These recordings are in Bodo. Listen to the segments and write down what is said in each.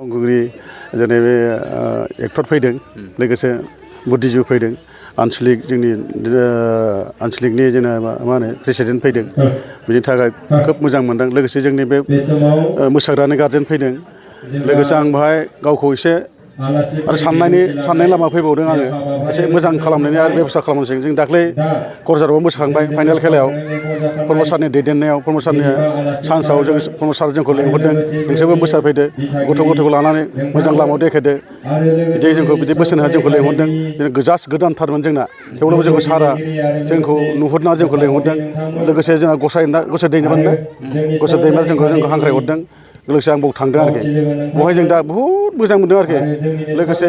फावखुंग्रि जोंनि बे एक्टर फैदों लोगोसे बुद्धिजिबि फैदों आनसलिक जोंनि आनसलिकनि जोंना मा होनो प्रेसिडेन्ट फैदों बिनि थाखाय खोब मोजां मोनदों लोगोसे जोंनि बे मोसाग्रानि गारजेन फैदों लोगोसे आं बेवहाय गावखौ एसे आरो साननाय लामा फैबावदों आङो एसे मोजां खालामनायनि आरो बेबस्था खालामनोसै जों दाख्लै क'क्राझाराव मोसाखांबाय फाइनाल खेलायाव प्रमद सारनि दैदेननायाव प्रमद सारनि चान्सआव जों प्रमद सार जोंखौ लेंहरदों नोंसोरबो मोसाफैदो गथ'खौ लानानै मोजां लामायाव देखायदो बिदि जोंखौ बिदि बोसोन होना जोंखौ लेंहरदों जास्ट गोदानथारमोन जोंना थेवब्लाबो जोंखौ सारा जोंखौ नुहुरना जोंखौ लेंहरदों लोगोसे जोंहा गसाइ दैमारि ना गसाइ दैमारि जोंखौ हांख्रायहरदों लोगोसे आं बाव थांदों आरोखि बेवहाय जों दा बहुद मोजां मोनदों आरोखि लोगोसे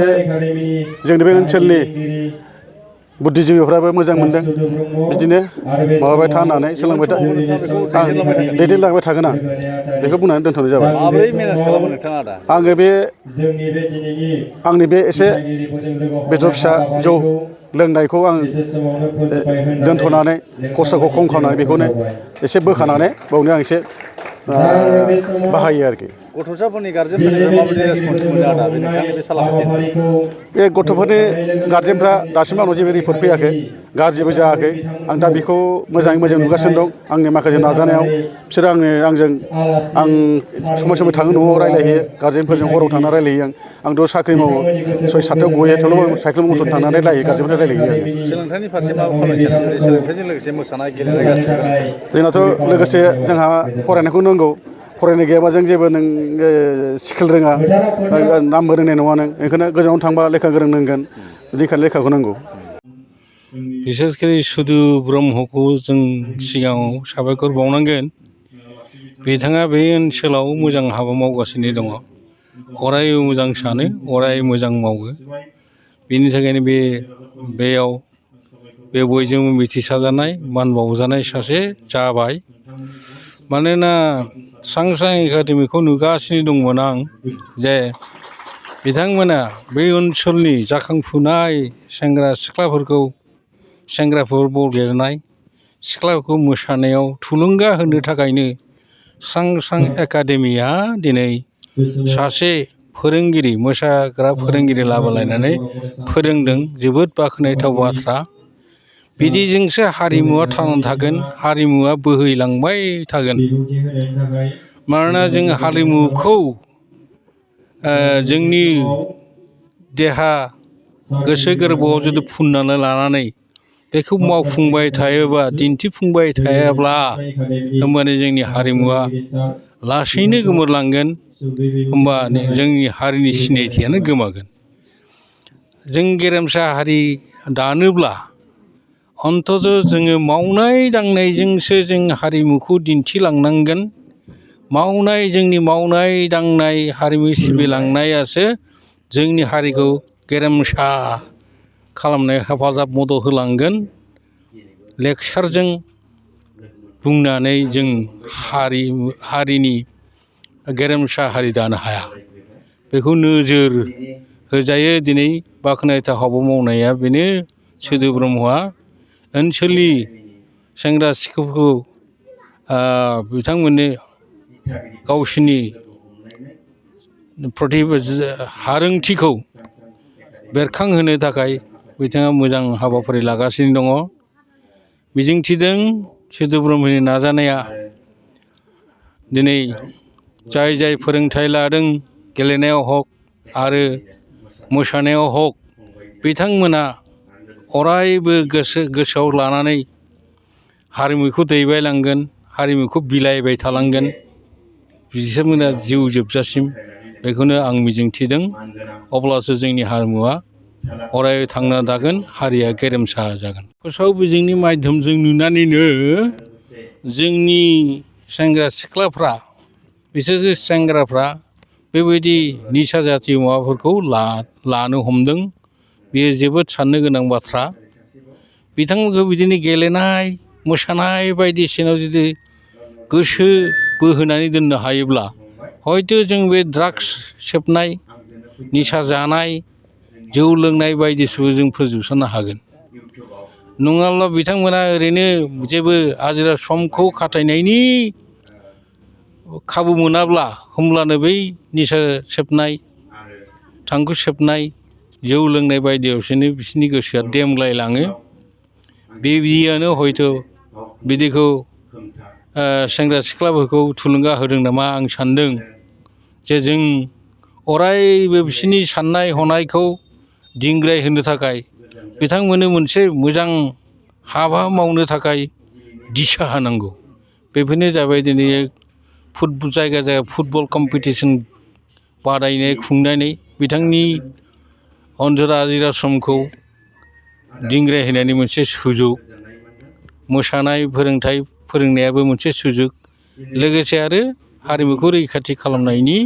जोंनि बे ओनसोलनि बुद्धिजिबिफ्राबो मोजां मोनदों बिदिनो माबाबाय था होननानै सोलोंबाय था दैदेनलांबाय थागोन आं बेखौ बुंनानै दोनथ'नाय जाबाय माबोरै मेनेज खालामो नोंथाङा दा आङो बे आंनि बे एसे बेदर फिसा जौ लोंनायखौ आं दोनथ'नानै खरसाखौ खम खालामनानै बेखौनो एसे बोखानानै बावनो आं एसे बाहायो आरोखि गथ'साफोरनि गारजेनफोरनिफ्राय माबायदि रेसपन्स मोनो आदा बे नोंथांनि बे सालाखाथि ओनसोलाव बे गथ'फोरनि गारजेनफ्रा दासिम आंनाव जेबो रिपर्ट फैयाखै गाज्रिबो जायाखै आं दा बेखौ मोजाङै मोजां नुगासिनो दं आंनि माखासे नाजानायाव बिसोरो आंजों आं समाय समाय थाङो न'आव रायज्लायहैयो गारजेनफोरजों हराव थांना रायज्लायहैयो आंथ' साख्रि मावो 6-7थायाव गयो थेवब्लाबो आं साइकेल मथर थांनानै रायलायो गारजेनफोरजों रायलायहैयो आङो सोलोंथाइनि फारसे मा खालामनो सानो जुदि सोलोंथाइजों लोगोसे मोसानाय गेलेनाय गासिबो जोंनाथ' लोगोसे जोंहा फरायनायखौ नांगौ फरायनाय गैयाबा जों जेबो नों स्किल रोङा नामबो रोंनाय नङा नों बेखौनो गोजानाव थांबा लेखा गोरों नांगोन बेनिखायनो लेखाखौ नांगौ बिसेसकरि सुदु ब्रह्मखौ जों सिगाङाव साबायखर बावनांगोन बिथाङा बे ओनसोलाव मोजां हाबा मावगासिनो दङ अराय मोजां सानो अराय मोजां मावो बेनि थाखायनो बेयाव बे बयजोंबो मिथिसारजानाय मान बावजानाय सासे जाबाय मानोना स्रां स्रां एकाडेमिखौ नुगासिनो दंमोन आं जे बिथांमोना बै ओनसोलनि जाखांफुनाय सेंग्रा सिख्लाफोरखौ सेंग्राफोर बल गेलेनाय सिख्लाफोरखौ मोसानायाव थुलुंगा होनो थाखायनो स्रां स्रां एकाडेमिया दिनै सासे फोरोंगिरि मोसाग्रा फोरोंगिरि लाबोलायनानै फोरोंदों जोबोद बाख्नायथाव बाथ्रा बिदिजोंसो हारिमुवा थांनानै थागोन हारिमुवा बोहैलांबाय थागोन मानोना जों हारिमुखौ जोंनि देहा गोसो गोरबोआव जुदि फुननानै लानानै बेखौ मावफुंबाय थायोबा दिन्थिफुंबाय थायाब्ला होमबानो जोंनि हारिमुवा लासैनो गोमोरलांगोन होमबा जोंनि हारिनि सिनायथियानो गोमागोन जों गेरेमसा हारि दानोब्ला अन्तत जोङो मावनाय दांनायजोंसो जों हारिमुखौ दिन्थिलांनांगोन जोंनि मावनाय दांनाय हारिमु सिबिलांनायासो जोंनि हारिखौ गेरेमसा खालामनाय हेफाजाब मदद होलांगोन लेक्सारजों बुंनानै जों हारिनि गेरेमसा हारि दानो हाया बेखौ नोजोर होजायो दिनै बाख्नायथाव हाबा मावनाया बेनो सुदु ब्रह्मआ ओनसोलनि सेंग्रा सिख्लाफोरखौ बिथांमोननो गावसिनि हारोंथिखौ बेरखांहोनो थाखाय बिथाङा मोजां हाबाफारि लागासिनो दङ मिजिंथिदों सुदु ब्रह्मनि नाजानाया दिनै जाय फोरोंथाइ लादों गेलेनायाव हक आरो मोसानायाव हक बिथांमोना अरायबो गोसोआव लानानै हारिमुखौ दैबायलांगोन हारिमुखौ बिलाइबाय थालांगोन बिसोरमोना जिउ जोबजासिम बेखौनो आं मिजिंथिदों अब्लासो जोंनि हारिमुवा अराय थांना थागोन हारिया गेरेमसा जागोन फोसाव बिजोंनि माध्यमजों नुनानैनो जोंनि सेंग्रा सिख्लाफ्रा बिसोर सेंग्राफ्रा बेबायदि निसा जाति मुवाफोरखौ लानो हमदों बेयो जोबोद साननो गोनां बाथ्रा बिथांमोनखौ बिदिनो गेलेनाय मोसानाय बायदिसिनायाव जुदि गोसो बोहोनानै दोननो हायोब्ला हयथ' जों बे ड्राग्स सोबनाय निसा जानाय जौ लोंनाय बायदिसिनाखौ जों फोजोबस्रांनो हागोन नङाब्ला बिथांमोना ओरैनो जेबो आजिरा समखौ खाथायनायनि खाबु मोनाब्ला होमब्लानो बै निसा सोबनाय थांखु सोबनाय जौ लोंनाय बायदियावसोनो बिसोरनि गोसोआ देमग्लायलाङो बेबायदियानो हयथ' बिदिखौ सेंग्रा सिख्लाफोरखौ थुलुंगा होदों नामा आं सान्दों जे जों अरायबो बिसोरनि साननाय हनायखौ दिंग्राय होनो थाखाय बिथांमोननो मोनसे मोजां हाबा मावनो थाखाय दिसा होनांगौ बेफोरनो जाबाय दिनै जायगा जायगा फुटबल कम्पिटिसन बादायनाय खुंनानै बिथांनि अन्जरा आजिरा समखौ दिंग्राय होनायनि मोनसे सुजुग मोसानाय फोरोंथाय फोरोंनायाबो मोनसे सुजुग लोगोसे आरो हारिमुखौ रैखाथि खालामनायनि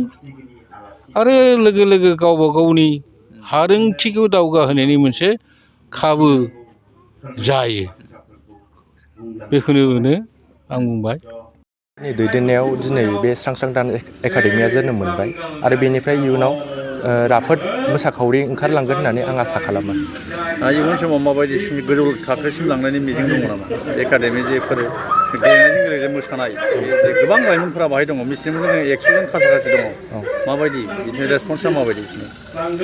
आरो लोगो लोगो गावबा गावनि हारोंथिखौ दावगाहोनायनि मोनसे खाबु जायो बेखौनो आं बुंबाय दैदेननायाव दिनै बे स्रां स्रां डान्स एकाडेमिया जोनोम मोनबाय आरो बेनिफ्राय इयुनाव राफोद मोसाखावरि ओंखारलांगोन होननानै आं आसा खालामो इयुन समाव माबायदि गोजौ थाखोसिम लांनायनि मिजिं दङ नामा एकाडेमि जेफोर गेलेनायजों लोगोसे मोसानाय जे गोबां लाइमोनफोरा बाहाय दङ मिथिनो मोनो जों 100 जन खाथि दङ माबायदि बिदिनो रेसपन्सा माबायदि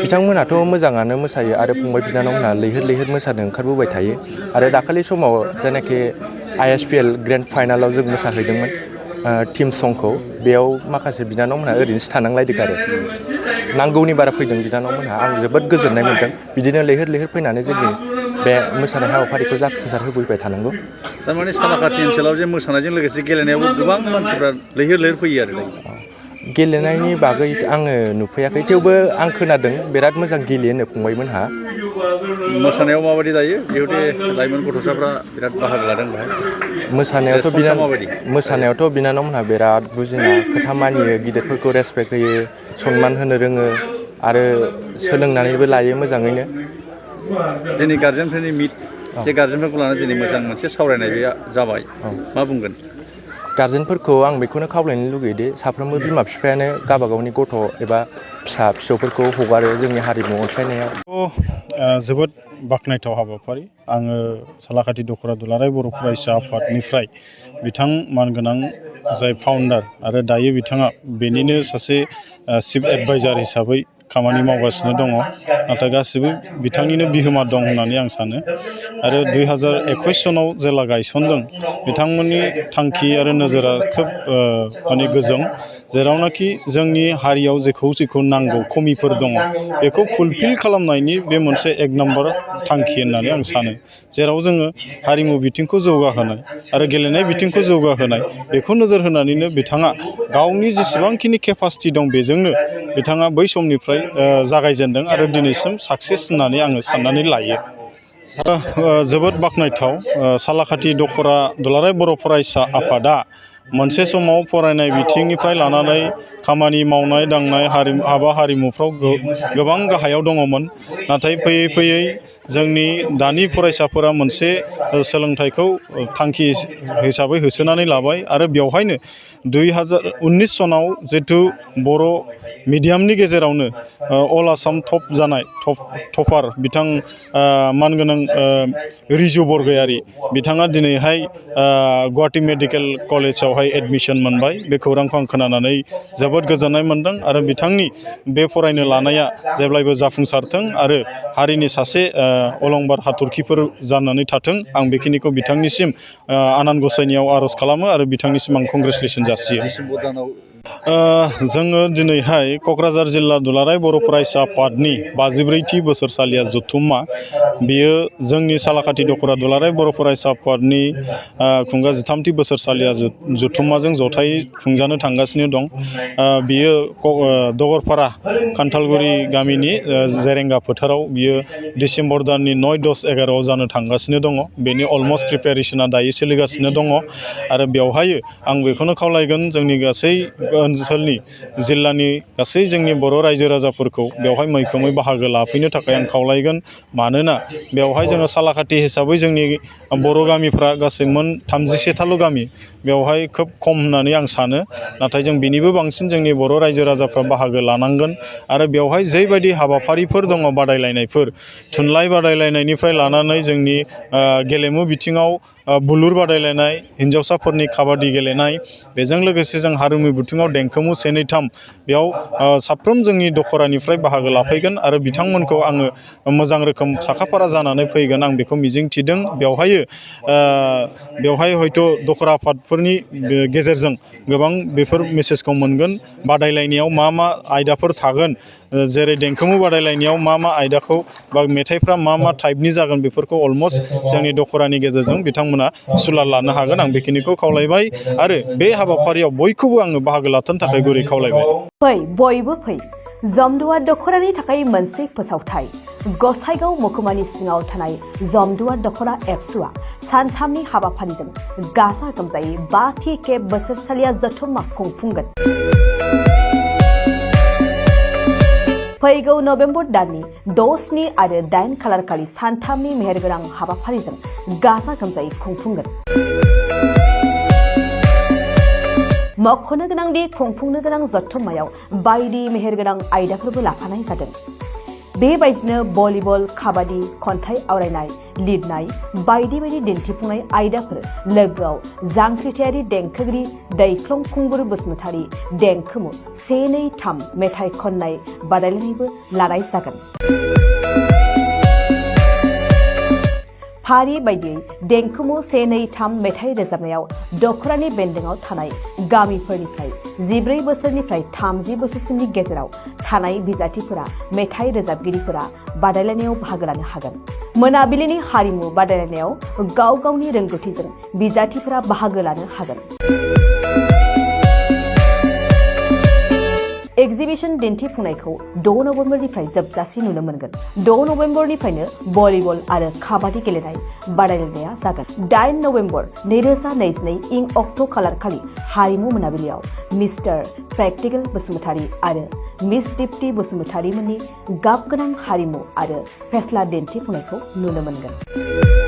बिथांमोनाथ' मोजाङानो मोसायो आरो फंबाय बिनानावमोनहा लैहोर लैहोर मोसानो ओंखारबोबाय थायो आरो दाखालि समाव जायनाखि ISPL ग्रेन्ड फाइनालाव जों मोसाहैदोंमोन टीम संखौ बेयाव माखासे बिनानावमोनहा ओरैनोसो थानांलायदों आरो नांगौनि बारा फैदों बिनानावमोनहा आं जोबोद गोजोननाय मोन्दों बिदिनो लैहोर लैहोर फैनानै जोंनि बे मोसानाय हाबाफारिखौ जाफुंसार होबोबाय थानांगौ थारमाने सालाकाथि ओनसोलाव जे मोसानायजों लोगोसे गेलेनायावबो गोबां मानसिफ्रा लैहोर लैहोर फैयो आरो गेलेनायनि बागै आङो नुफैयाखै थेवबो आं खोनादों बिराद मोजां गेलेयोनो फंबायमोनहा मोसानायाव माबायदि दायो जिहेतु लाइमोन गथ'साफ्रा बिराद बाहागो लादों बेहाय मोसानायावथ' बिनानावमोनहा बिराद बुजिना खोथा मानियो गिदिरफोरखौ रेसपेक्ट होयो सनमान होनो रोङो आरो सोलोंनानैबो लायो मोजाङैनो दिनै गार्जेनफोरनि मिट जे गार्जेनफोरखौ लानानै दिनै मोजां मोनसे सावरायनाय बे जाबाय मा बुंगोन गार्जेनफोरखौ आं बेखौनो खावलायनो लुगैयोदि साफ्रोमबो बिमा बिफायानो गावबा गावनि गथ' एबा फिसा फिसौफोरखौ हगारो जोंनि हारिमु अनसायनायाव जोबोद बाख्नायथाव हाबाफारि आङो सालाकाथि दख'रा दुलाराय बर' फरायसा आफादनिफ्राय बिथां मानगोनां जाय फाउन्डार आरो दायो बिथाङा बेनिनो सासे चिफ एडभाइजार हिसाबै खामानि मावगासिनो दङ नाथाय गासिबो बिथांनिनो बिहोमा दं होननानै आं सानो आरो 2021 सनाव जेला गायसनदों बिथांमोननि थांखि आरो नोजोरा खोब माने गोजों जेरावनाखि जोंनि हारियाव जेखौ नांगौ खमिफोर दङ बेखौ फुलफिल खालामनायनि बे मोनसे एक नाम्बार थांखि होननानै आं सानो जेराव जोङो हारिमु बिथिंखौ जौगाहोनाय आरो गेलेनाय बिथिंखौ जौगाहोनाय बेखौ नोजोर होनानैनो बिथाङा गावनि जेसेबांखिनि केपासिटि दं बेजोंनो बिथाङा बै समनिफ्राय जागायजेनदों आरो दिनैसिम साक्सेस होननानै आङो साननानै लायो जोबोद बाख्नायथाव सालाकाथि दख'रा दुलाराय बर' फरायसा आफादा मोनसे समाव फरायनाय बिथिंनिफ्राय लानानै खामानि मावनाय दांनाय हाबा हारिमुफ्राव गोबां गाहायाव दङमोन नाथाय फैयै फैयै जोंनि दानि फरायसाफोरा मोनसे सोलोंथाइखौ थांखि हिसाबै होसोनानै लाबाय आरो बेवहायनो 2019 सनाव जितु बर' मिडियामनि गेजेरावनो अल आसाम टप जानाय टपार बिथां मानगोनां रिजु बरगयारि बिथाङा दिनैहाय गुवाहाटि मेडिकेल कलेजावहाय एडमिसन मोनबाय बे खौरांखौ आं खोनानानै जोबोद गोजोननाय मोनदों आरो बिथांनि बे फरायनो लानाया जेब्लायबो जाफुंसारथों आरो हारिनि सासे अलंबार हाथरखिफोर जानानै थाथों आं बेखिनिखौ बिथांनिसिम आनान गसाइनियाव आर'ज खालामो आरो बिथांनिसिम आं कंग्रेसुलेसन जासियो जोङो दिनैहाय क'क्राझार जिल्ला दुलाराय बर' फरायसा आफादनि 54थि बोसोरसालिया जथुम्मा बियो जोंनि सालाकाथि दख'रा दुलाराय बर' फरायसा आफादनि खुंगा 13थि बोसोरसालिया जथुम्माजों जथायै खुंजानो थांगासिनो दं बियो दगरपारा खान्थालगुरि गामिनि जेरेंगा फोथाराव बियो डिसेम्बर दाननि 9, 10, 11 जानो थांगासिनो दङ बेनि अलमस्ट प्रिपेरेसना दायो सोलिगासिनो दङ आरो बेवहाय आं बेखौनो खावलायगोन जोंनि गासै ओनसोलनि जिल्लानि गासै जोंनि बर' रायजो राजाफोरखौ बेवहाय मैखोमै बाहागो लाफैनो थाखाय आं खावलायगोन मानोना बेवहाय जोङो सालाकाथि हिसाबै जोंनि बर' गामिफ्रा गासै मोन 37थाल' गामि बेवहाय खोब खम होननानै आं सानो नाथाय जों बिनिबो बांसिन जोंनि बर' रायजो राजाफ्रा बाहागो लानांगोन आरो बेवहाय जेबायदि हाबाफारिफोर दङ बादायलायनायफोर थुनलाइ बादायलायनायनिफ्राय लानानै जोंनि गेलेमु बिथिङाव बुलुर बादायलायनाय हिन्जावसाफोरनि काबादि गेलेनाय बेजों लोगोसे जों हारिमु बिथिङाव देंखोमु 1, 2, 3 बेयाव साफ्रोम जोंनि दखरानिफ्राय बाहागो लाफैगोन आरो बिथांमोनखौ आङो मोजां रोखोम साखाफारा जानानै फैगोन आं बेखौ मिजिंथिदों। बेवहाय हयथ' दखरा आफादफोरनि गेजेरजों गोबां बेफोर मेसेजखौ मोनगोन। बादायलायनायाव मा मा आयदाफोर थागोन, जेरै देंखोमु बादायलायनायाव मा मा आयदाखौ बा मेथाइफ्रा मा मा टाइपनि जागोन बेफोरखौ अलमस्ट जोंनि दखरानि गेजेरजों बिथांमोना सुलाद लानो हागोन आं बेखिनिखौ खावलायबाय आरो बे हाबाफारियाव बयखौबो आङो बाहागो लाथारनो थाखाय गुरै खावलायबाय। फै बयबो फै जमदुवार दखरानि थाखाय मोनसे फोसावथाय। गसाइगाव महकुमानि सिङाव थानाय जमदुवार दखरा एबसुआ सानथामनि हाबाफारिजों गाजा गोमजायै 5थि खेब बोसोरसालिया जथुम्मा खुंफुंगोन। फैगौ नभेम्बर दाननि 6, 7 आरो 8 खालारखालि सानथामनि मेहेरगोनां हाबाफारिजों गाजा गोमजायै खुंफुंगोन। मख'नो गोनांदि खुंफुंनो गोनां जथुम्मायाव बायदि मेहेरगोनां आयदाफोरबो लाफानाय जादों। बेबायदिनो भलिबल, काबादि, खन्थाइ आवरायनाय, लिरनाय बायदि बायदि दिन्थिफुंनाय आयदाफोर लोगोआव जांख्रिथायारि देंखोगिरि दैख्लं खुंगुर बसुमतारी देंखोमु 1, 2, 3 मेथाइ खननाय बादायलायनायबो लानाय जागोन। फारि बायदियै देंखोमु 1, 2, 3 मेथाइ रोजाबनायाव दखरानि बेन्दोंआव थानाय गामिफोरनिफ्राय 14 बोसोरनिफ्राय 30 बोसोरसिमनि गेजेराव थानाय बिजाथिफोरा मेथाइ रोजाबगिरिफोरा बादायलायनायाव बाहागो लानो हागोन। मोनाबिलिनि हारिमु बादायलायनायाव गाव गावनि रोंगौथिजों बिजाथिफोरा बाहागो लानो हागोन। एक्जिबिशन दिन्थिफुंनायखौ 6 नभेम्बरनिफ्राय जोबजासे नुनो मोनगोन। 6 नभेम्बरनिफ्रायनो भलिबल आरो काबादि गेलेनाय बादायलायनाया जागोन। 8 नभेम्बर 2022 इं अक्ट' खालारखालि हारिमु मोनाबिलियाव मिस्टार प्रेक्टिकेल बसुमतारी आरो मिस दीप्ति बसुमतारी मोननि गाबगोनां हारिमु आरो फेस्ला दिन्थिफुंनायखौ नुनो मोनगोन।